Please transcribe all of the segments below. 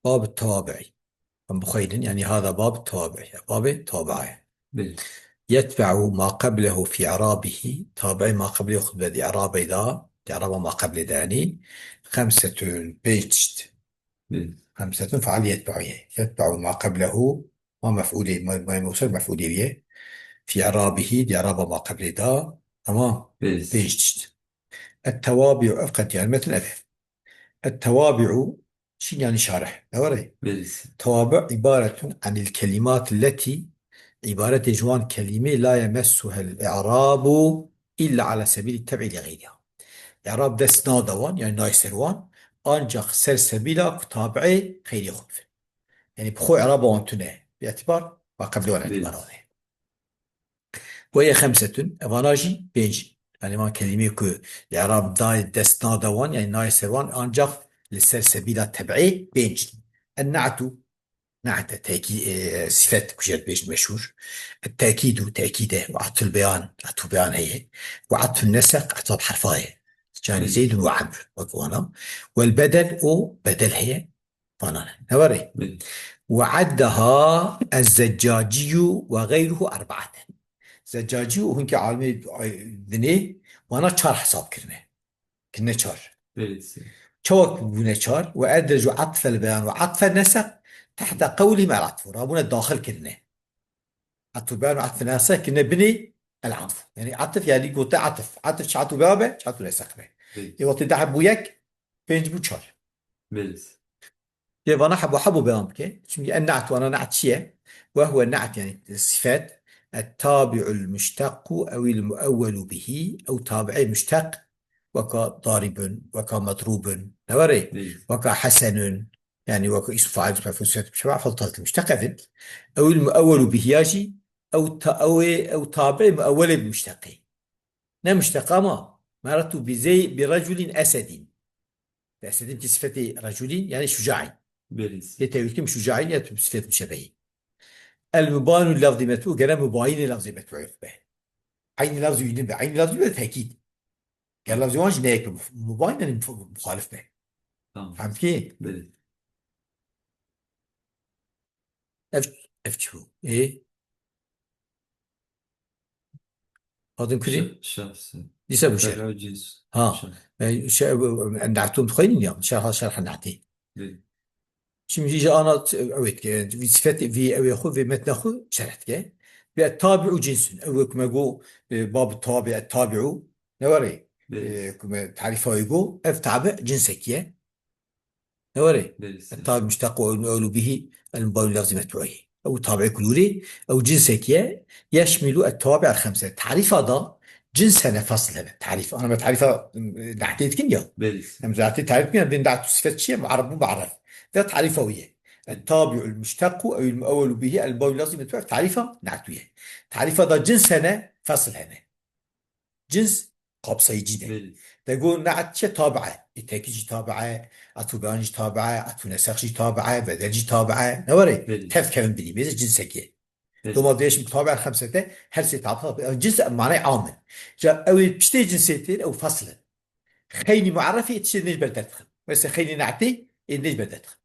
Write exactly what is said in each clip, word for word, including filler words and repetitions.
Bab tabi'i. Em bixweynin, yani hada bab tabi'i. Babê tabi'a ye. Belê. Yetbe'u ma qablehu fi i'rabihi. Tabi'i ma qablehu xwe di i'rabê de, di i'raba ma qablê de yani. Xemsetun, pênc tişt. Belê. Xemsetun faal yetbe'u ye. Yetbe'u ma qablehu, ma mef'ulê, ma, ma mewsul mef'ulê ye. Fi i'rabihi, di i'raba ma qablê de. Tamam. Belê. Pênc tişt. Et-tewabi'u, ev qet yani metin ev e. Et-tewabi'u, çîn yani şarih. Ne were? Belê. Tewabi' ibaretun anil kelimat leti, ibaretê ji wan kelîmê la yemessuhel i'rabu illa ala sebîli teb'i li geyriha. I'rab dest nade wan, yani nayê ser wan, ancak ser sebîla ku tabi'ê xeyrê xwe bibin. Yani bi xwe i'raba wan tune, bi itibar, ma qeblê wan Belê. itibar wan heye. Ve ye xemsetun, evana jî pênc. Yani van kelîmê ku îrab dayê dest nade wan, yani nayê ser wan, ancak li ser sebîla teb'ê pênc. En na'tu, na'te, tekî-, e, sifet ku jê dibêjin meşhûr. Et tekîdu, tekîd e, ve atul beyan, atu beyan heye. Ve atun neseq, etaf herfa ye. Yani Hı. Zeydun ve Amr, wek wana. Vel bedel, o bedel heye. Falan. Ne were? Belê. Ve addaha ez-Zeccaciyyu ve gayruhu erba'aten. Zeccacî û hinkî alimê, ay, dinê wana çar hesab kirine. Kirine çar. Belê. Çawek bûne çar? Ve edrecu atfel beyan ve atfen neseq tehte qewlihim el-atfu. Rabûne daxil kirine. Atfu beyan ve atfen neseq kirine binê el-atf. Yani atf yani gote atf. Atf çi atfu beyan be, çi atfu neseq be. Belê. Ê wextê deh bû yek, pênc bû çar. Belê. Lê vana hebû hebû beyan bike. Çünkü en na'tu ana na'at çi ye? Ve huve na'at yani sifet. Et-tabi'ul muştakku evil muevvelu bihi. Ew tabi'ê muştak. Weka daribun, weka madrubun. Ne were? Belê. Weka hesenun. Yani weka ism fail, ism mef'ul, sifet müşebbehe, fel tabi'ul muştak evin. Evil muevvelu bihi ya jî. Ew ta-, ew ê, ew tabi'ê muevvelê bi muştakê. Ne muştak ama. Merartu bi zey-, bi reculin esedin. Ve esedin ki sifeti reculin, yani şucain. Belê. Lê tewil kim şucain ya tu sifet müşebbehi. El mubayinu lafzî metbu, gere mubayinê lafzî metbu be. Aynî lafzî yudin be. Aynî lafzî be tekîd. Ger lafzî wan jî ne yek be. Mubayin yani muf-, muxalif be. Tamam. Fehm ki? Belê. Ev, ev çi bû? Ê? Hatin kurî? Şe-, şahs. Dîse bu şer. Fer'u cins. Ha. Şahs. E, şey, bu, e, na'tûn dixwînin ya. Şerha, şerha na'tî. Belê. Şimdi ji ana t-, ew ê dike, vî sifetê, vî ew ê xwe, vî metna xwe şerh dike. Ve tabi'u cinsun. Ew ê ku me got, e, bab tabi, tabi'u. Ne were? Belê. E, ku me tarîfa wê got, ev tabi cinsekî ye. Ne were? Belê. Tabi muştaq û evlu bihi el mubayinu lafzî metbu'î. Ew tabi'ê kulûrî, ew cinsekî ye. Yeşmilu et tabi el xemse. Tarîfa da cins hene, fasl hene. Tarîf. Ana me tarîfa, e, ne'tê dikin ya. Belê. Em zaten tarîf dikin ya, bin da'tu sifet çi ye? Mu'arref, mu'arref. Ve tarîfa wî ye. Et tabi'ul muştaqu ew el mu'evvelu bihi el mubayinu lafzî metbu'î. Tarîfa na'tu ye. Tarîfa da cins hene, fasl hene. Cins kapsayıcı de. Belê. Te got na'at çi tabi'e? Ê tekîd jî tabi'e, atû beyan jî tabi'e, atû nesex jî tabi'e, bedel jî tabi'e. Ne were? Belê. Tev kevin bidî. Mêze cinsekê. Belê. Doma vêşim tabi'e xemsete, her sê tabi'e. Cins manayê am in. Ja ew ê piştê cinsê tê, ew fasl in. Xeynî mu'errefî ê tiştê nêj berderdixin. Mesela xeynî na'tê ê nêj berderdixin.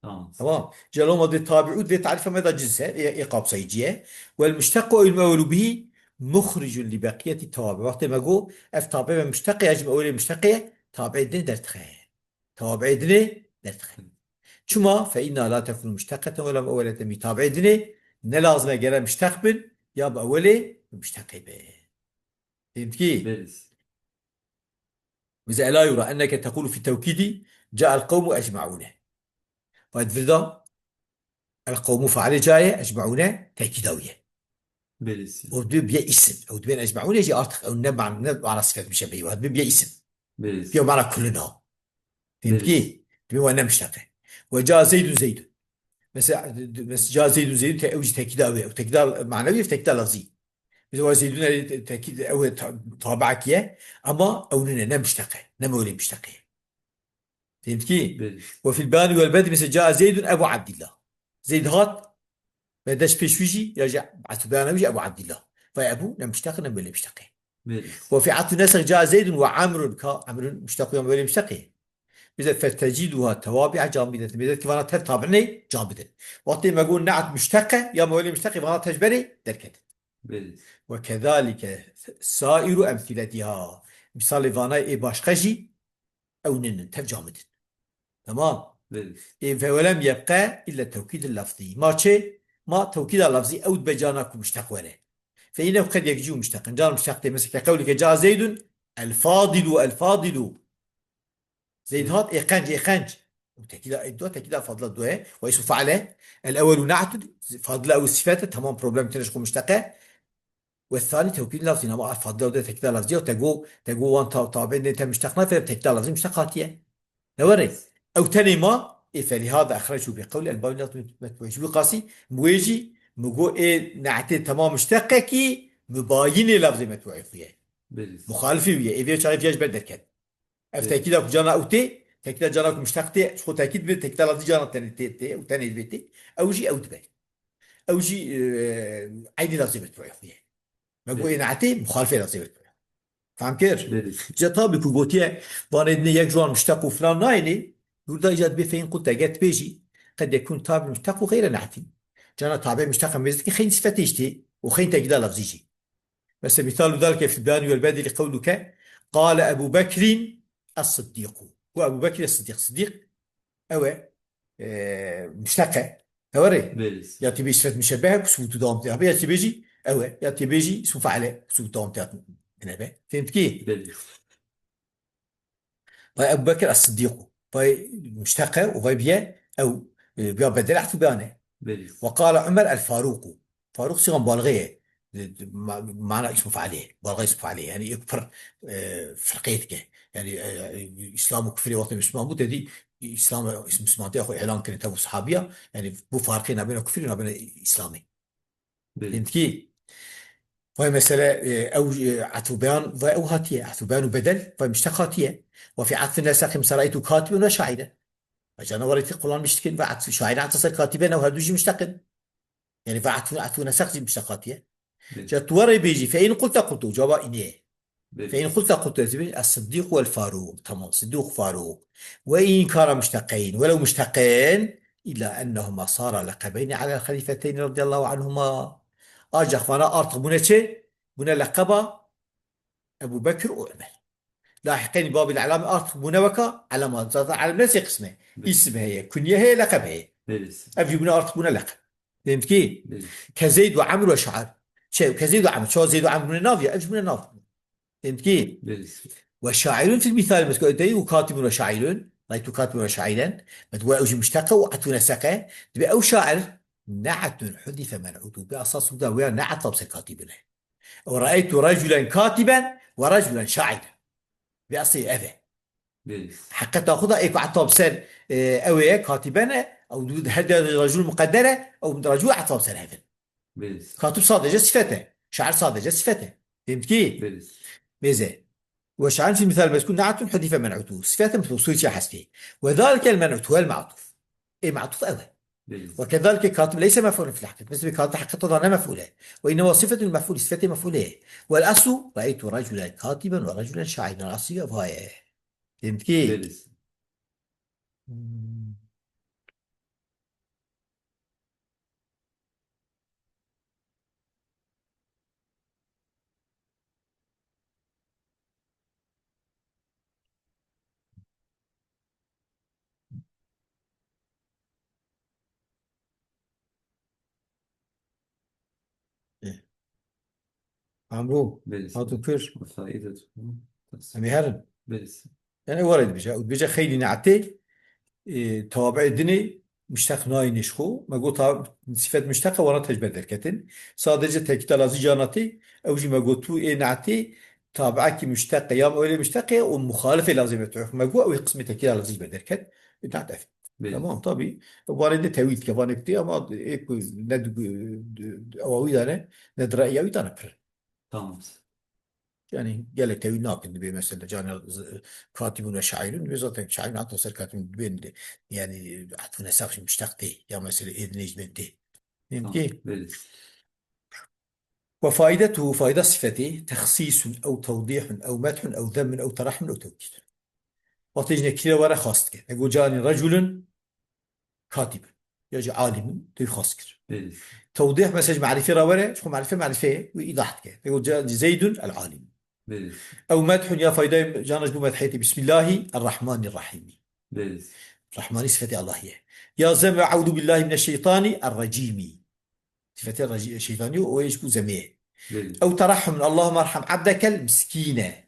Tamam. Tamam. Celoma de tabi'u de tarifa me da cins e, ê, ê kapsayıcı ye. Wel muştaqu ew mevlu bihi muxricun li beqiyeti tabi. Wextê me got, ev tabi me muştaqê, ya jî me ewlê muştaqê, tabi'ê din derdixe. Tabi'ê dinê derdixe. Çima? Fe inna la tekunu muştaqeten wela mevleten bi tabi'ê dinê, ne lazim e gere muştaq bin, ya bi ewlê muştaqê be. Fehmtî? Belê. Mesela, ela yura enneke tekulu fi tewkîdî, ca'el qewmu ecma'ûne. Fayet virda, el qewmu failê caye, ecma'ûne tekîda wî ye. Belê. O dibê biye isim. Ew dibên ecma'ûne jî artık ew ne man-, ne mana sifet muşebbehi wa. Dibê biye isim. Belê. Biye mana kulina. Fehmtî? Belê. Dibê wa ne muştaqe. Ve ca Zeydun Zeydun. Mesela, mesela ca Zeydun Zeydun te-, ew jî tekîda wê. Ew tekîda manewî, ev tekîda lafzî. Mesela wa Zeydun e te-, tekîd, ew e ta-, tabi'ekî ye. Ama ew nine, ne muştaqe. Ne mewlê muştaqe. Fehmtî? Belê. Ve fil bani vel bedi mesela ca Zeydun Ebu Abdillah. Zeyd hat ve deş pêş wî jî, ya jî atû beyana wî jî Ebu Abdillah. Ve Ebu ne muştaqe ne mewlê muştaqe. Belê. Ve fi atû nesex ca Zeydun ve Amrun ka Amrun muştaqu ya mewlê muştaqe. Bêje feteciduha tewabi'a camidetin. Bêje ki vana tev tabinê camidin. Wextê me got ne'et muşteqe, ya mewelê muşteqê vana tecberê derket. Belê. Ve kezalike sairu emsiletiha. Misalê vanayê ê başqa jî ew ninin, tev camidin. Tamam. Belê. Ê ve welem yebqe illa tewkîd lafzî. Ma çi? Ma tewkîda lafzî ew dibe cana ku muşteq were. Fe innehu qed yekcî û muşteqin. Cana muşteq tê. Mesela ke qewlike ca Zeydun el fadilu, el fadilu. Zeyd hat, ê qenc, ê qenc. Û tekîda, ê dua, tekîda fadla dua ye. Ve ismu faile. El ewelu na'tun, fadla ew sifete, tamam, problem tine ji xwe muşteqe. Ve thani tewkîd lafzî, ama fadla ew de tekîda lafzî, te go, te go wan ta-, tabîn de te muşteq nafê, tekîda lafzî muşteq hatiye. Ne were? Ew tenê ma, ê felihada exrecu bi qewli el babi lafzî metbu'i. Ji wî qasî, mi wê jî, mi go ê ne'tê tamam muşteqekî, mubayinê lafzê metbu'i xwe ye. Belê. Muxalifî wî ye. Ê vê çaxê viya ji ber derket. Ev Belê. Tekîda ku cana ew tê, tekîda cana ku muşteq tê, ji xwe tekîd bi, tekîda lafzî cana tenê tê, tê, ew tenê divê tê. Ew jî ew dibe. Ew jî, e, eynî lafzê metbu'ê xwe ye. Me got Belê. Ê ne'tê muxalifê lafzê metbu'ê. Fam kir? Belê. Ca tabî ku gotiye, vanê dinê yek ji wan muşteq û filan nayênê, burada îca dibê fe in qulta, eger tu bêjî, qed yekun tabi muşteq û xeyre ne'tî. Cana tabi muşteq em bêzikî xeyn sifetê jî tê û xeyn tekîda lafzî jî. Mesela, mîsalu zalike fil beyanî wel bedîlî qewluke, qale Ebu Bekrîn es-Siddîqu. Ku Ebu Bekrî es-Siddîq, Siddîq, ew e, e, muşteq e. Ew e rê. Belê. Ya tê bêjî sifet muşebbehe, ku subûtû dewam tê. Ya tê bêjî, ew e. Ya tê bêjî ismu faile, ku subûtû dewam tê. Tine be. Fêm dikî? Belê. Vay Ebu Bekir es-Siddîqu. Vay muşteq e û vay biye ew, e, biya bedel ehtû beyane. Belê. Ve qala Umer el-Farûqu. Farûq sîga mubalixê ye. Ma-, mana îsmu fe'lê ye. Mubalixê îsmu fe'lê ye. Yani êk pir, e, firqê dike. Yani, e, e, Îslam û kufrê wextê Müslüman bû, te dî Îslam, Müslümantiya xwe îlan kirin tev sahabiya. Yani bu farqê nabêna kufrê nabêna Îslamê. Belê. Fêm dikî? Vay mesele, e, ew, e, etf û beyan, vay ew hatiye. Etf û beyan û bedel, vay muşteq hatiye. Ve fî etfi neseqî mesela ra'eytu katiben ve şa'iren. Ve cana werî kullanmış dikin, ve etf-, şa'iren etf ser katiben, ew her du jî muşteq in. Yani ve etf-, etf û neseq jî muşteq hatiye. Belê. Ca tu werê bêjî, fe in qulta qultu, cevaba inê. Belê. Fe in qulta qultu, ez bêjim, es-Siddîq wel Farûq. Tamam, Siddîq Farûq. Ve in kana muşteqeyn, welew muşteqeyn, illa ennehuma sara leqebeyn alel xelîfeteyn radiyallahu anhuma. Ancak vana artık bûne çi? Bûne leqeba Ebu Bekir û Ömer. Lahiqeyn babil alame artık bûne weka elama. Zaten elem ne sê qisme? Belê. İsim heye, kunye heye, leqeb heye. Belê. Ev jî bûne artık bûne leqeb. Fêm dikî? Belê. Ke Zeyd ve Amr ve Şair. Şey, ke Zeyd ve Amr. Çawa Zeyd ve Amr bûne nav ya, ev jî bûne nav. Fêm dikî? Belê. Ve şairun fil mîsal mezkûr. Ey û katibun ve şairun. Raytu katibun ve şairen. Med ve ew jî muşteqe û etû neseqe. Dibe ew şair ne'etun hudife men'utu. Bi esas da wê ne'et tab ser katibun e. Ew raytu raculen katiben ve raculen şairen. Bi eslê ev e. Belê. Heqeta xwe da ê ku etû tab ser, e, ew ê katiben e, ew du her de racûl muqedder e, ew racûl etû tab ser hev in. Belê. Katib sadece sifet e. Şair sadece sifet e. Fêm dikî? Belê. Bêze. Ve şair fî misal mezkûr ne'tun hudife men'utu. Sifet e, mevsûl çi hesbî. Ve zalikel men'ut huvel ma'tuf. Ê ma'tuf ew e. Belê. Ve kezalike katib leyse mef'ûlen fil heqîqet. Mesela katib heqeta da ne mef'ûl e. Ve innema sifetul mef'ûl, sifetê mef'ûlê ye. Vel eslu ra'eytu raculen katiben ve raculen şairen. Aslı ya vay e. Fêm dikî? Belê. Hmm. Eh. Amro, Belê. Hatun Kür. Faîdet. Em ê herin. Belê. Yani were dibêje. Ew dibêje xeylî ne'tê, e, tabi'ê dinê muşteq nayîne ji xwe. Me got ta-, sifet muşteq e, wana tecber derketin. Sadece tekîda lafzî cana tê, ew jî me got tu ê ne'tê tabi'ekî muşteq e, ya mewelê muşteq e û muxalifê lafzê metbu'ê. Me got ew ê qismê tekîda lafzî ji ber derket. E, ne't ev. Belê. Tamam, tabii. Warê de tewîl dike, vanê ku tê, ama ê ku ne di, di, di, ewa wî de ne, ne di re'ya wî de ne pir. Tamam. Yani gelek tewîl nakin, dibê mesela cana z-, katibun ve şairun, dibê zaten şairun hatta ser katibun dibên de, yani hatun hesab şimdi muştak tê, ya mesela êdinê ji bên tê. Fêm dikî? Tamam, belê. Ve faidetuhu, fayda sifetê, texsîsun ew tewdîhun ew medhun ew zemmun ew terahhun ew tewkîdun. Wextê ji nekîre were xas dike. Ego cani reculun katibun. Ya jî alimun, tu xas kir. Belê. Tewdîh mesela ji marîfê re were, ji xwe marîfe marîfe ye, wî îdah dike. Ego ca-, zeydun el alim. Belê. Ew medhun ya faydayê cana ji bo medhiyetê. Bismillahî errahmanî rrahîmî. Belê. Rahmanî sifetê Allahî ye. Ya zem ve euzu billahi mineşşeytanî errecîmî. Sifetê reci-, şeytanî o, o ye ji bo zemê ye. Belê. Ew terahhum, Allahümme erham abdekel miskîne.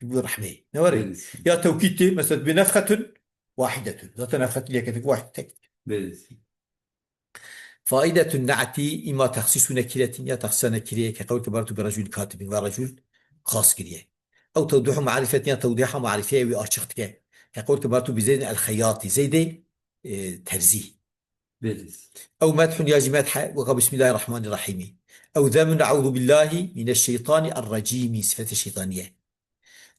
Ji bo rehmê. Ne were? Belê. Ya tewkîd tê, mesela bi nefxetun wahidetun. Zaten nefxetun yekete wahid tek. Belê. Faidetun ne'tî îma texsîsu nekiretin ya texsîsa nekireye ke qewl ke bertu bi recul katibin ve recul xas kiriye. Ew tewdihu marîfetin ya tewdîha marîfeye wî açık dike. Ke qewl ke bertu bi zeydin el xeyatî. Zeydê, e, terzî. Belê. Ew medhun ya jî medhe, weka Bismillahirrahmanirrahîmî. Ew zemun, Euzu billahi mineşşeytanî errecîmî, sifetê şeytanî ye.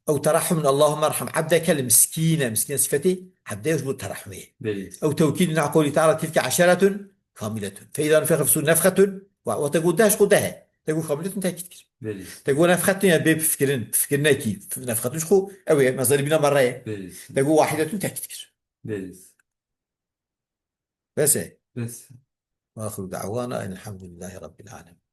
Ew terahhumun, Allahümme erham abdekel miskîne, miskîne sifetê abde ye, ji bo terahhumê ye. Belê. Ew tewkîdun, qewlî teala, tilke eşeretun kamiletun. Fe îza nufixe fis-sûr nefxetun, wa, wa te got deh, ji xwe deh e. Te got kamiletun, tekîd kir. Belê. Te got nefxetun, ya bê bifikirin, bifikirinekî, nefxetun ji xwe, ew ê, mezarî bîna merre ye. Belê. Te got wahidetun, tekîd kir. Belê. Bes e. Bes. Ve axiru da'wana enelhamdulillahî rabbil alemin.